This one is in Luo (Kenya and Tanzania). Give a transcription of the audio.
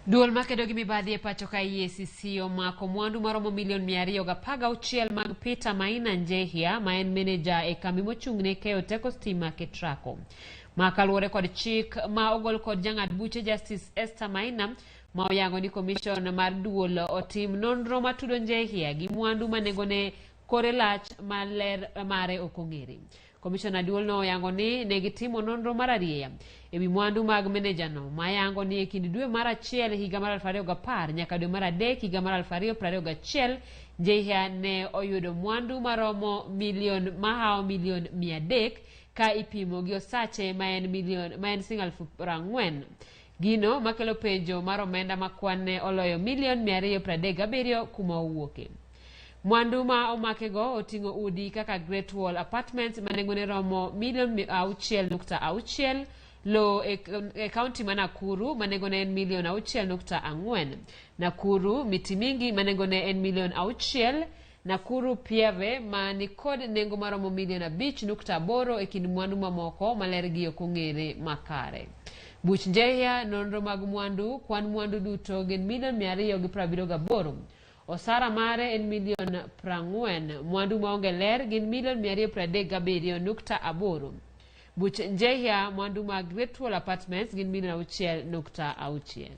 Duol makedo gi mibadhi e pacho ka EACC omako mwandu maromo milion 216 mag Peter Maina Njehia ma en meneja e kambi mochung'ne keyo teko stima Ketraco. Ma kaluwore kod chik ma ogol kod jang'ad buche Justice Esther Maina ma oyango ni komishon mar duol otim nonro matudo Njehia gi mwandu ma nengone kore lach ma ler mare ok ong'ere. Komishona duolno oyango ni ne gitimo nonro mar arieya e wi mwandu mag menejano ma yango ni e kind dwe mar achiel higa mar 2010 nyaka dwe mar adek higa mar 2021 Njehia ne oyudo mwandu maromo milion mahawo milion 300 ka ipimo gi osache ma en milion ma en siling 40,000. Gino makelo penjo mar omenda ma kwan ne oloyo milion 237 kuma owuoke. Mwandu ma omakego oting'o udi kaka Great Wall Apartments ma nengone romo milion 6.6, lowo e, e kaunti ma Nakuru ma nengone en milion 6.4, Nakuru Miti Mingi ma nengone en milion 6, Nakuru Pieve ma nikod nengo maromo milion 5.8 e kind mwandu mamoko ma lergi ok ong'ere makare. Buch Njehia, nonro mag mwandu, kwan mwandu duto gin milion 278. Osara mare en milion 40. Mwandu maonge ler gin milion 237.8. Buch Njehia, mwandu mag Great Wall Apartments gin milion 6.6.